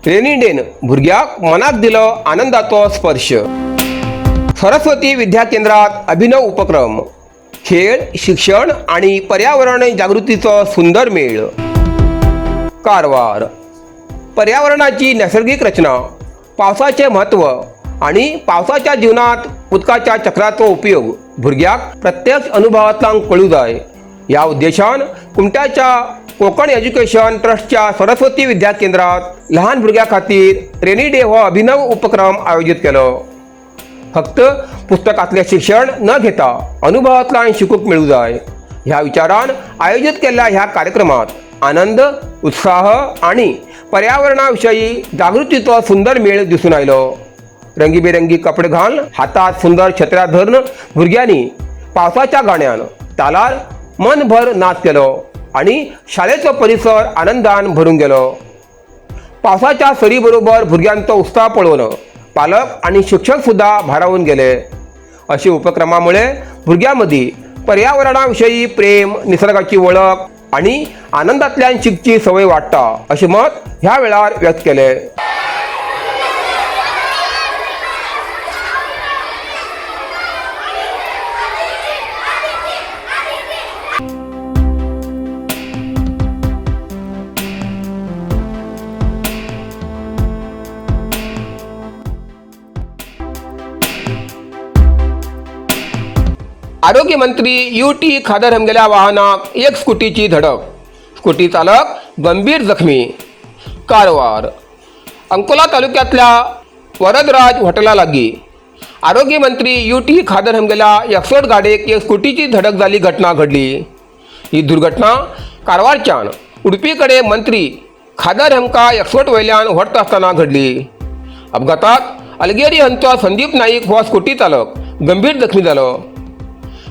रेनी डेन भुरग्याक मनाक दिलो आनंदाचो स्पर्श. सरस्वती विद्या केंद्रात अभिनव उपक्रम, खेळ, शिक्षण आणि पर्यावरण जागृतीचो सुंदर मेळ. कारवार. पर्यावरणाची नैसर्गिक रचना, पावसाचे म्हत्व आणि पावसाच्या जीवनात उदकाच्या चक्राचो उपयोग भुरग्याक प्रत्यक्ष अनुभवांतल्यान कळूं जाय ह्या उद्देशान कुमट्याच्या कोंकण एज्युकेशन ट्रस्टच्या सरस्वती विद्या केंद्रात लहान भुरग्यां खातीर रेनी डे हो अभिनव उपक्रम आयोजीत केलो. फक्त पुस्तकांतलें शिक्षण न घेता अनुभवांतल्यान शिकूंक मेळूं जाय ह्या विचारान आयोजीत केल्ल्या ह्या कार्यक्रमात आनंद, उत्साह आणि पर्यावरणा विशयी जागृतीचो सुंदर मेळ दिसून आयलो. रंगीबेरंगी कपडे घालून, हातात सुंदर छत्र्या धरून भुरग्यांनी पावसाच्या गाण्यान तालार मनभर नाच केलो आणि शाळेचो परिसर आनंदान भरून गेलो. पावसाच्या सरी बरोबर भुरग्यांचो उत्साह पळोवन पालक आणि शिक्षक सुद्धा भारावून गेले. अशा उपक्रमामुळे भुरग्यां मदीं पर्यावरणा विशयी प्रेम, निसर्गाची वळख आणि आनंदांतल्यान शिकची संवय वाडटा अशें मत ह्या वेळार व्यक्त केलें. आरोग्यमंत्री यू टी खादर हमगेल्या वाहनाक एक स्कुटीची धडक, स्कुटी चालक गंभीर जखमी. कारवार. अंकोला तालुक्यातल्या वरदराज हॉटेला लागीं आरोग्यमंत्री यू टी खादर हमगेल्या एक्सोट गाडयेक एक स्कुटीची धडक जाल्ली घटना घडली. ही दुर्घटना कारवारच्यान उडपी कडेन मंत्री खादर हांकां एक्सोट वयल्यान व्हरता आसतना घडली. अपघातात अलगेरी हांचो संदीप नाईक हो स्कुटी चालक गंभीर जखमी जालो.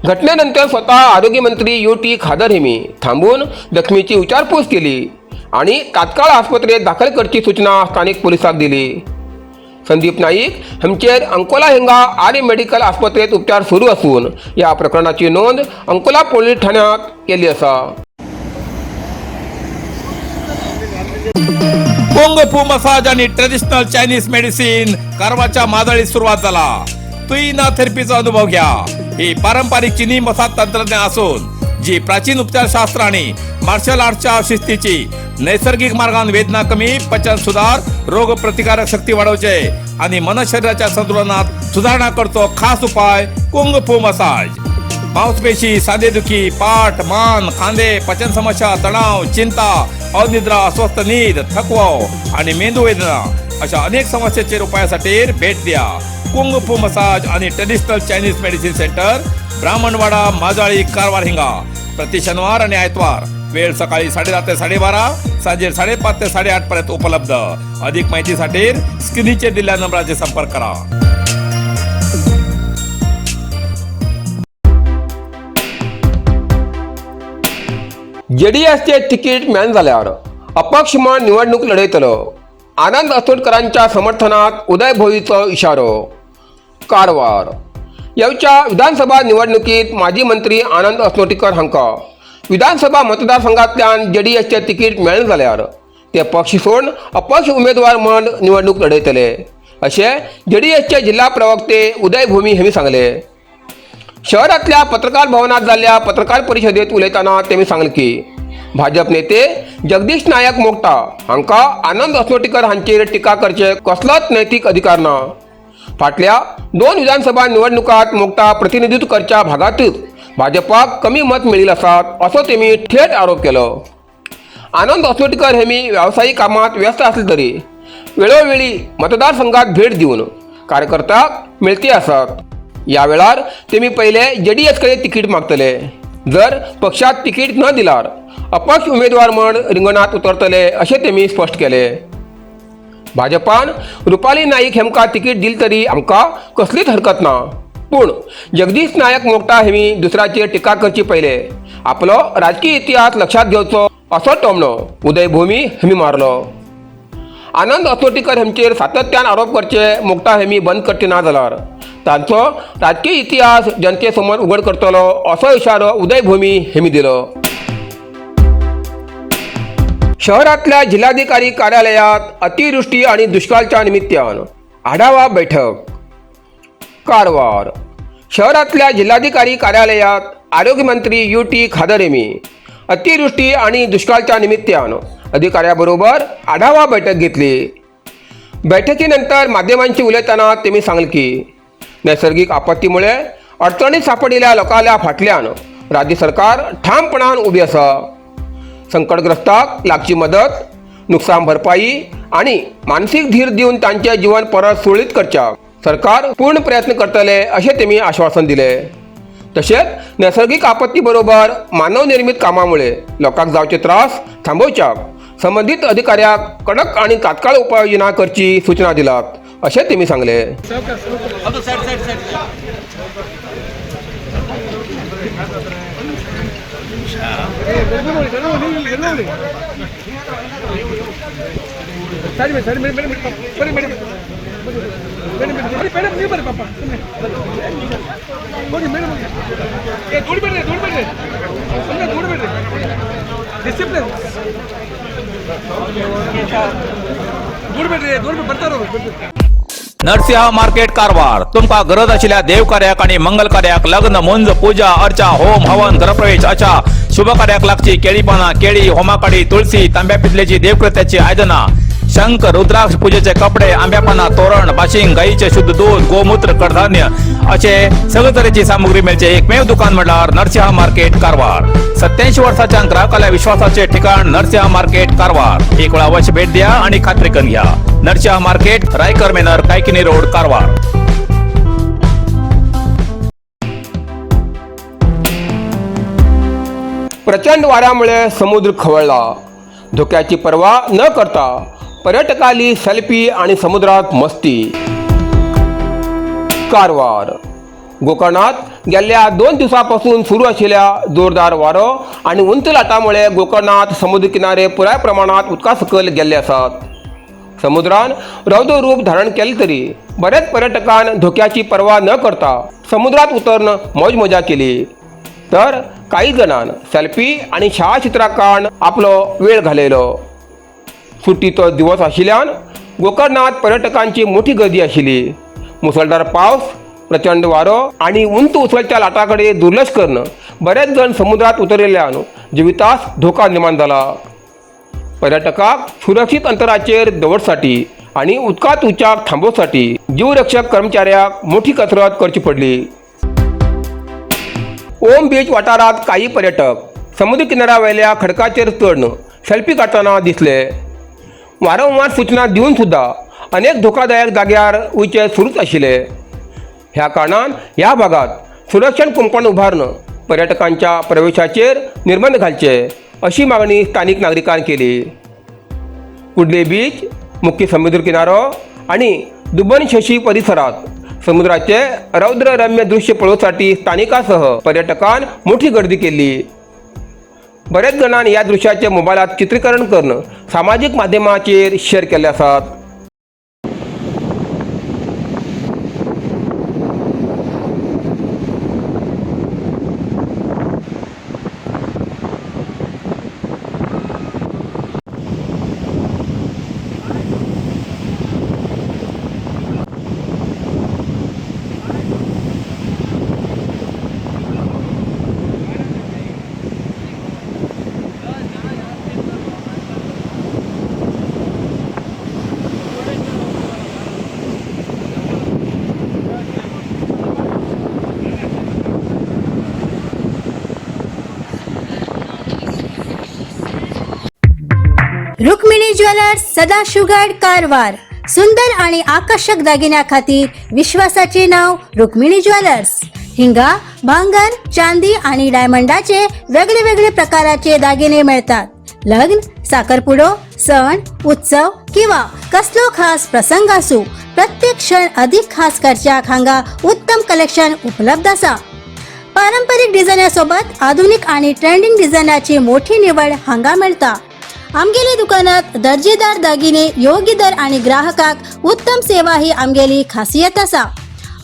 घटनेनंतर स्वतः आरोग्यमंत्री यू टी खादर हेमी थांबून जखमीची विचारपूस केली आणि तात्काळ आस्पत्रेत दाखल करची सूचना स्थानिक पोलिसांक दिली. संदीप नाईक हांचेर अंकोला हिंगा आर्य मेडिकल आस्पत्रेत उपचार सुरू आसून ह्या प्रकरणाची नोंद अंकोला पोलीस ठाण्यात केली आसा. कुंग फू मसाज आणि ट्रेडिशनल चायनीज मेडिसिन कारवारच्या मादळीत सुरुवात झाला. तुईना थेरपीचा अनुभव घ्या. ही पारंपरिक चिनी मसाज तंत्रज्ञान असून जी प्राचीन उपचारशास्त्र आणि मार्शल आर्टच्या शिस्तीची नैसर्गिक मार्गान वेदना कमी, पचन सुधार, रोग प्रतिकारक शक्ती वाढवचे आणि मन शरीराच्या संतुलनात सुधारणा करतो खास उपाय कुंग फू मसाज. मांसपेशी, सांधेदुखी, पाठ, मान, खांदे, पचन समस्या, तणाव, चिंता, अनिद्रा, अस्वस्थ नीद, थकवा आणि मेंदू वेदना अशा अनेक समस्यांचे उपायासाठी भेट द्या कुंग फू मसाज आणि traditional Chinese medicine centre, Brahmanwada, Majali, Karwar हिंगा. प्रति शनिवार आणि आयतवार, वेळ सकाळी 10:30 ते 12:30, सांजे 5:30 ते 8:30 पर्यंत उपलब्ध. अधिक माहितीसाठी स्क्रीनचे दिलेल्या नंबराचे संपर्क करा. जेडीएसचे तिकीट मेळना जाल्यार अपक्ष म्हण निवडणूक लढयतलो, आनंद असोडकरांच्या समर्थनात उदय भोईचो इशारो. कारवार. येवच्या विधानसभा निवडणुकीत माजी मंत्री आनंद असनोटीकर हांकां विधानसभा मतदारसंघांतल्यान जेडीएसचे तिकीट मेळना जाल्यार ते पक्ष सोडून अपक्ष उमेदवार म्हण निवडणूक लढयतले अशें जेडीएसचे जिल्हा प्रवक्ते उदय भोमी हांणी सांगलें. शहरातल्या पत्रकार भवनात जाल्ल्या पत्रकार परिशदेत उलयतना तेमी सांगलें की भाजप नेते जगदीश नायक मोगटा हांकां आनंद असनोटीकर हांचेर टिका करचे कसलोच नैतीक अधिकार ना. फाटल्या दोन विधानसभा निवडणुकात मोगटा प्रतिनिधित्व करच्या भागातच भाजपाक कमी मत मेळिल्ले आसात असो तेमी थेट आरोप केलो. आनंद असनोटीकर हेमी व्यावसायिक कामात व्यस्त आसले तरी वेळोवेळी मतदारसंघात भेट दिवन कार्यकर्त्याक मेळती आसात. ह्या वेळार तेमी पयले जेडीएस कडेन तिकीट मागतले, जर पक्षात तिकीट न दिल्यार अपक्ष उमेदवार म्हण रिंगणात उतरतले अशें तेमी स्पश्ट केले. भाजपान रुपाली नाईक हेमकां तिकीट दिली तरी आमकां कसलीच हरकत ना, पूण जगदीश नायक मोगटा हेमी दुसऱ्याचेर टिका करची पयले आपलो राजकीय इतिहास लक्षात घेवचो असो टोमणो उदय भोमी हेमी मारलो. आनंद असोटीकर हेमचेर सातत्यान आरोप करचे मोगटा हेमी बंद करचे ना जाल्यार तांचो राजकीय इतिहास जनते समोर उघड करतलो असो इशारो उदय भोमी हेमी दिलो. शहरातल्या जिल्हाधिकारी कार्यालयात अतिवृष्टी आणि दुष्काळच्या निमित्तानं आढावा बैठक. कारवार शहरातल्या जिल्हाधिकारी कार्यालयात आरोग्यमंत्री यू टी खादर यांनी अतिवृष्टी आणि दुष्काळच्या निमित्तानं अधिकाऱ्याबरोबर आढावा बैठक घेतली. बैठकीनंतर माध्यमांशी उलयतना तेमी सांगले की नैसर्गिक आपत्तीमुळे अडचणीत सापडिल्ल्या लोकांल्या फाटल्यान राज्य सरकार ठामपणान उभी आसा. संकटग्रस्ताक लागची मदत, नुकसान भरपाई आणि मानसिक धीर दिवन तांचे जीवन परत सुरळीत करच्याक सरकार पूर्ण प्रयत्न करतले अशें तेमी आश्वासन दिले. तशेंच नैसर्गिक आपत्ती बरोबर मानवनिर्मित कामामुळे लोकांक जावचे त्रास थांबोवच्याक संबंदीत अधिकाऱ्याक कडक आणि तात्काळ उपाययोजना करची सूचना दिलात अशें तेमी सांगले. ಸರಿ ಸರಿ ಮೇಡಮ್, ಬನ್ನಿ ಮೇಡಮ್, ಮೇಡಮ್ ಬನ್ನಿ ಮೇಡಮ್, ನೀವು ಬರ್ರಿ ಪಾಪ ಸುಮ್ಮನೆ ಹೋಗಿ ಮೇಡಮ್. ಏ ದೂಡ್ಬೇಡ್ರಿ, ದೂಡ್ಬೇಡ್ರಿ, ಸುಮ್ಮನೆ ದೂಡ್ಬೇಡ್ರಿ. ಡಿಸಿಪ್ಲಿನ್. ದೂಡ್ಬೇಡ್ರಿ, ದೂಡ್ಬೇಡಿ, ಬರ್ತಾರ ಅವರು. नरसिंह मार्केट कारवार. तुमकां गरज आशिल्ल्या देवकार्याक आनी मंगल कार्याक, लग्न, मुंज, पूजा अर्चा, होम हवन, घरप्रवेश अशा शुभ कार्याक लागची केळी पानां, केळी, होमाकाडी, तुळसी, तांब्या पितलेची देवकृत्याची आयदनां, शंख, रुद्राक्ष, पूजेचे कपडे, आंब्या पानां, तोरण, बाशिंग, गाईचे शुद्ध दूध, गोमूत्र, कडधान्य असे सगळे तरेची सामुग्री मेळचे एकमेव दुकान म्हळ्यार नरसिंह मार्केट कारवार. 87 वर्साच्या ग्राहकाला विश्वासाचे ठिकाण नरसिंह मार्केट कारवार. एक वेळा अवश्य भेट द्या आणि खात्री करून घ्या. Narasimha market, Raikar manor, Kaikini road, Karwar. प्रचंड वाऱ्यामुळे समुद्र खवळला. धोक्याची पर्वा न करता पर्यटकाली सेल्फी आणि समुद्रात मस्ती. कारवार गोकर्णात गेल्या 2 दिवसापासून सुरू आशिल्ल्या जोरदार वारो आनी उंच लाटामुळे गोकर्णात समुद्र किनारे पुराय प्रमाणात उदका सकयल गेल्ले आसात. समुद्रान रौद्र रूप धारण केले तरी बऱ्याच पर्यटकान धोक्याची पर्वा न करता समुद्रात उतरून मौज मजा केली, तर काही जणान सेल्फी आणि छायाचित्रां काडून आपलो वेळ घालयलो. सुट्टीचो दिवस आशिल्ल्यान गोकर्णात पर्यटकांची मोठी गर्दी आशिल्ली. मुसळधार पावस, प्रचंड वारो आणि उंच उसळच्या लाटाकडे दुर्लक्ष करणं बरेच जण समुद्रात उतरिल्ल्यान जिवितास धोका निर्माण जाला. पर्यटकाक सुरक्षीत अंतराचेर दवरसाठी आणि उदकांत उचाक थांबोवसाठी जीवरक्षक कर्मचाऱ्याक मोठी कसरत करची पडली. ओम बीच वाठारात काही पर्यटक समुद्र किनाऱ्यावयल्या खडकाचेर चढून सेल्फी काडटना दिसले. वारंवार सूचना दिवन सुद्दां अनेक धोकादायक जाग्यार वयचे सुरूच आशिल्ले. ह्या कारणान ह्या भागात संरक्षण कुंकण उभारून पर्यटकांच्या प्रवेशाचेर निर्बंध घालचे अशी मागणी स्थानिक नागरिकांनी केली. कुडले बीच, मुख्य समुद्र किनारो आणि दुबन शशी परिसरात समुद्राचे रौद्ररम्य दृश्य पळोवसाठी स्थानिकांसह पर्यटकान मोठी गर्दी केली. बऱ्याच जाणांनी ह्या दृश्याचे मोबायलात चित्रीकरण करून सामाजीक माध्यमाचेर शेअर केल्ले आसात. रुक्मिणी ज्वेलर्स, सदाशिवगड, कारवार. सुंदर आणि आकर्षक दागिन्या खातीर विश्वासाचे नाव रुक्मिणी ज्वेलर्स. हिंगा भांगर, चांदी आणि डायमंडाचे वेगळे वेगळे प्रकाराचे दागिने मिळतात. लग्न, साखरपुडो, सण उत्सव किंवा कसलो खास प्रसंग असू, प्रत्येक क्षण अधिक खास करच्याक हांगा उत्तम कलेक्शन उपलब्ध आसा. पारंपरिक डिझायनासोबत आधुनिक आणि ट्रेंडिंग डिझायनाची मोठी निवड हांगा मेळटा. आमगेले दुकानात दर्जेदार दागिने, योग्य दर आणि ग्राहकाक उत्तम सेवा ही आमगेली खासियत आसा.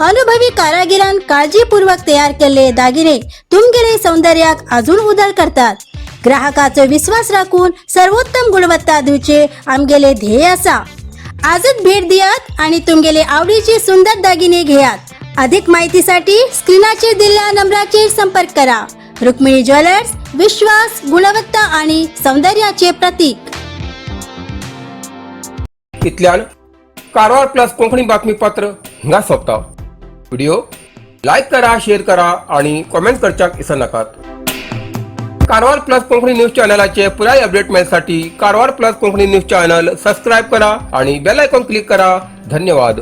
अनुभवी कारागिरान काळजीपूर्वक तयार केल्ले दागिने तुमगेले सौंदर्याक अजून उदळ करतात. ग्राहकाचो विश्वास राखून सर्वोत्तम गुणवत्ता दिवचे आमगेले ध्येय आसा. आजच भेट दियात आणि तुमगेले आवडीचे सुंदर दागिने घेयात. अधिक माहितीसाठी स्क्रीनाचेर दिल्ल्या नंबराचेर संपर्क करा. रुक्मिणी ज्वेलर्स, विश्वास, गुणवत्ता आणि सौंदर्याचे प्रतीक. इतल्यान कारवार प्लस कोंकणी बातमीपत्र हिंगा सोंपता. व्हिडिओ लायक करा, शेअर करा आणि कॉमेंट करच्याक विसरनाकात. कारवार प्लस कोंकणी न्यूज चॅनलाचे पुराय update मेळसाठी Karwar plus Konkani news channel subscribe करा आणि बेल आयकॉन क्लिक करा. धन्यवाद.